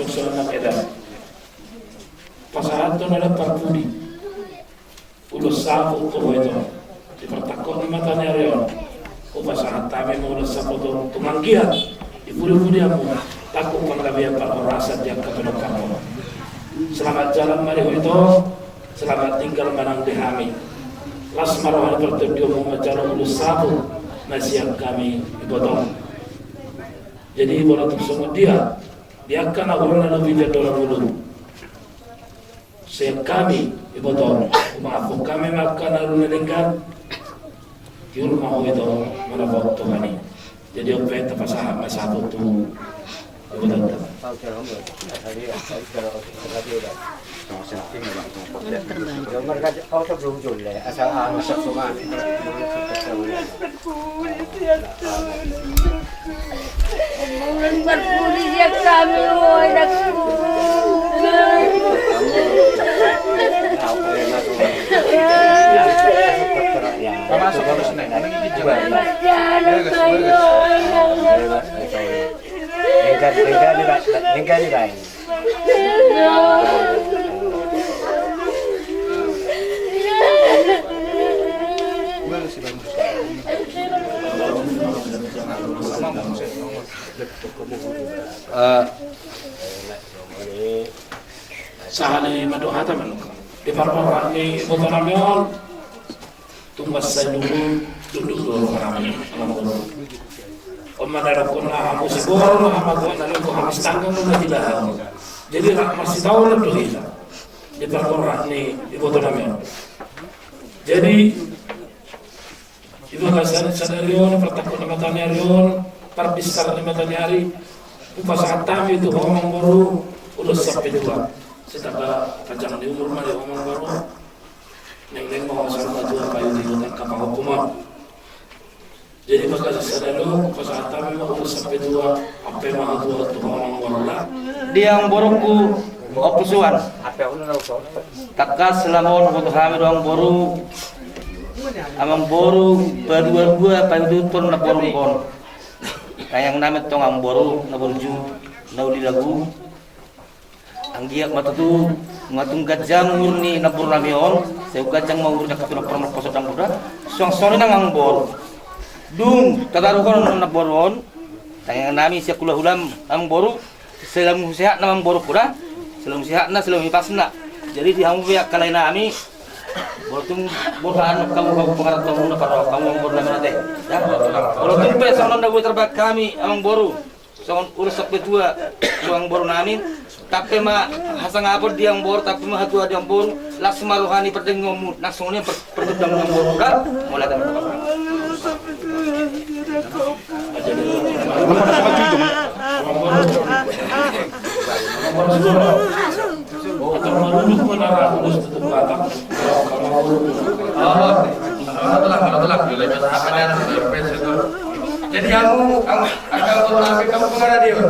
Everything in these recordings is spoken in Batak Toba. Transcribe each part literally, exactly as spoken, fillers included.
Songon na hea. Pasahathon na parpudi ulos saput tu ho ito. Di partangkok ni mata ni ari on, hupasahat hami ma ulos saput on tu manggiat di pudi-pudianmu, tangkup panggabean parhorasan di angka pinompar ho. Selamat jalan ma di ho ito. Selamat tinggal ma nang di hami. Las ma roha ni partondionmu manjalo ulos saput na sian hami ibotom. Jadi molo tung songon dia di angka na hurang na lobi jando na ngolu, sian hami ibotom, mangampung hami ma angka na hurang na denggan. Tiur ma ho ito manampok Tuhan i. Jadi on pe tapasahat ma saput tu ibotom. Eh, sahali mandok hata ma nangkin di parboru ni iboto nami on. Tung mansai dung dundung do roha nami, amangboru. On ma na didok hamu siboru, na hamagoan na lenggo, hamis tanggang na tilaha. Jadi rap marsitaonon do hita di parboru ni iboto nami on. Jadi di bagasan sadari on, partangkok ni mata ni ari on, parbinsar ni mata ni ari, hupasahat hami tu ho amangboru ulos sampe tua. Sitamba panjang ni umur ma di ho amangboru. Naeng-naeng ma ho saur matua paihut-ihut angka panghophopmon. Jadi bagasan sadari on, hupasahat hami ma ulos sampe tua, ampe ma hatuaon tu ho amangboru. Di amangborungku, Ompung Suan. Tangkas lam on huboto hami do amangboru, amangboru, padua-dua paihut-ihuthon namborungkon. Tangiang nami tong amangboru, na burju, na uli lagu. Anggiat ma tutu, nunga tung ganjang umur ni namboru nami on, sai ganjang ma umur ni angka tulang parmaposo dang muda, suang songon i nang amangboru. Dung tataruhon namboru on, tangiang nami sian hulahulam amangboru, sai lam sehat na amangborungku da, sai lam sehat na, sai lam ipasna. Jadi di hamu pe angka lae nami, molo tung borhat hamu, hamu pangarantomu na parroha hamu amangboru nami ate. Molo tung pe songon na boi tarbahen hami amangboru. Songon ulos sampe tua, songon boru nami, tampe ma hasangapon di amangboru, tampe ma hatuaon di amangboru, las ma roha ni pardaingonmu, nang songon i per-, pergondang ni amangboru, da, mulai dari Jadi hamu, hamu, angka boru nami, hamu pengaradi on.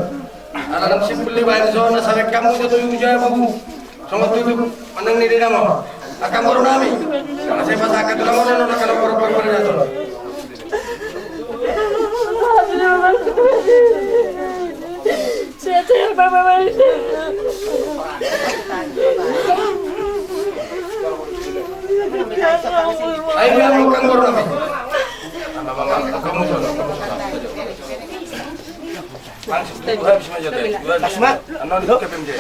Ala nang simpul dibaen songon na sabe hamu jatuh di jabu. Songon tutup manang ni didam on. Angka boru nami. Ala sai pasahat tulang on, angka boru, boru, boru, boru. Ayo, ayo, angka boru nami. Langsung. Asma. Anu, K P M J.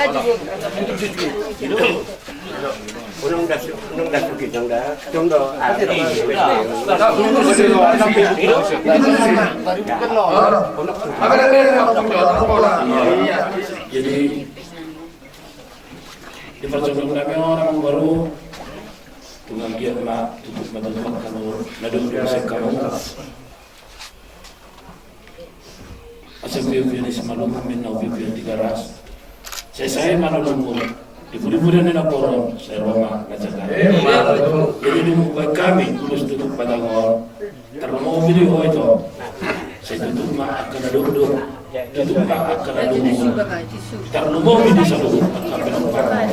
Unang das, unang das, unang das. Jadi, di parjolo nami on, amangboru, tung anggiat ma tutup ma tutup angka na dung dung seka. Asa piu-piu ni Simalungun, minna piu-piu Tigaras. Sai sae ma na umur. Di pudi-pudi ni na boru on, sai ro ma na jagar. Jadi dung hubaen hami ulos tutup patang on, tarlumobi di ho ito. Sai tutup ma angka na dung dung. Tutup ma angka na dung dung. Tarlumobi di saluhut angka pinompar.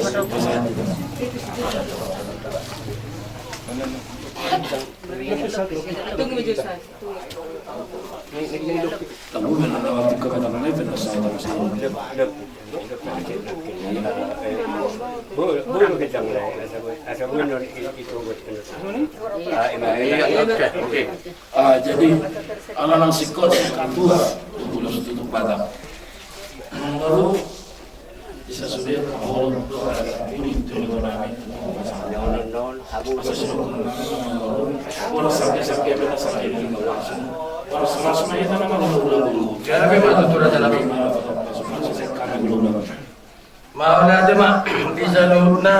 Ah, jadi ala nang singkop singkop tua, tubulos tutup batang. Baru Isa sude, haholom do, ada pudi, tuli, bonami. Ora sakit-sakit, beda sakit di bawah. Ora sama-sama kita nama dulu, dulu. Jadi, memang tutur aja nabi. Mauliate ma di saluhutna,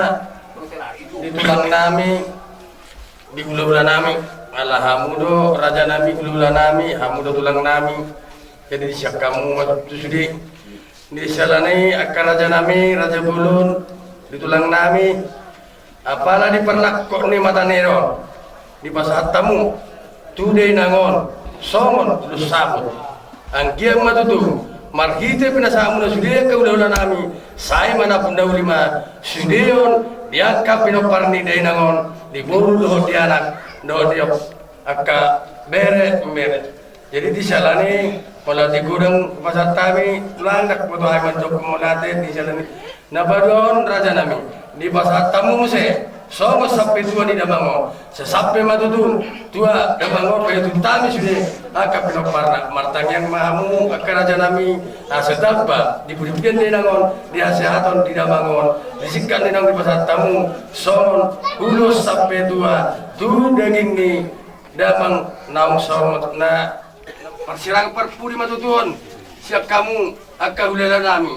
di tulang nami, di hulahula nami. Ala hamu do raja nami, hulahula nami, hamu do tulang nami. Jadi disiap hamu ma tu sude. Di siala ni i angka raja nami, raja bolon, di tulang nami, apala di parnangkok ni mata ni ari on, dipasahat hamu tu dainang on songon ulos saput. Anggiat ma tutu marhite pinasahatmuna sude angka hulahula nami, sai manapun na uli ma sude on di angka pinompar ni dainang on, di boru dohot di anak dohot di angka bere, mere. Jadi di siala ni i, mauliate godang pasahat hami, tulang, ndang huboto hami manjou mauliate. Di siala ni i, na paduahon raja nami, dipasahat hamu muse songon sampe tua ni damang on. Sai sampe ma tutu tua damang on, paihutihut hami sude angka pinomparna. Martangiang ma hamu angka raja nami, asa tamba di pudi-pudian dainang on, di hasehaton di damang on, di singkat ni naung dipasahat hamu songon ulos sampe tua tu daging ni damang naung songon na parsirang parpudi ma tutu on sian hamu angka hulahula nami.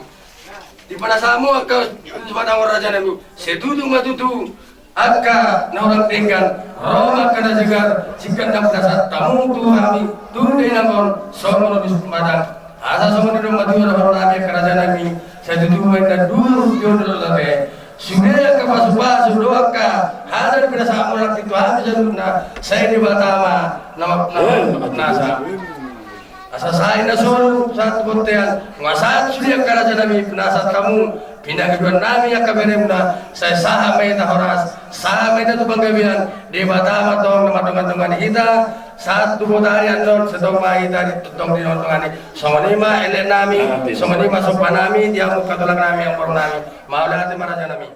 Dipanasahat hamu angka ulos batang on raja nami, sai tutu ma tutu angka na hurang denggan ro ma angka na segar, singkat na pinasahat hamu tu hami tu dainang on songon ulos batang. Asa songon i do ma tutu dohonon nami angka raja nami, sai tutu ma inna duru di on do tabe. Sude angka pasupasu dohot angka hata na pinasahat muna tu hami saluhutna, sai Debata ma na, na, na, na, na, na, asa sahat na solu sahat tu bontean, nunga sahat sude angka raja nami pinasahat hamu, pinangidoan nami angka beremuna, sai sahat ma hita horas, sahat ma hita tu panggabean, Debata ma tong na mandongandongani hita, sahat tu botari annon, sai tong ma hita di tongtong didongandongani. Songon i ma elek nami, songon i ma somba nami di hamu angka tulang nami, amangboru nami. Mauliate ma raja nami.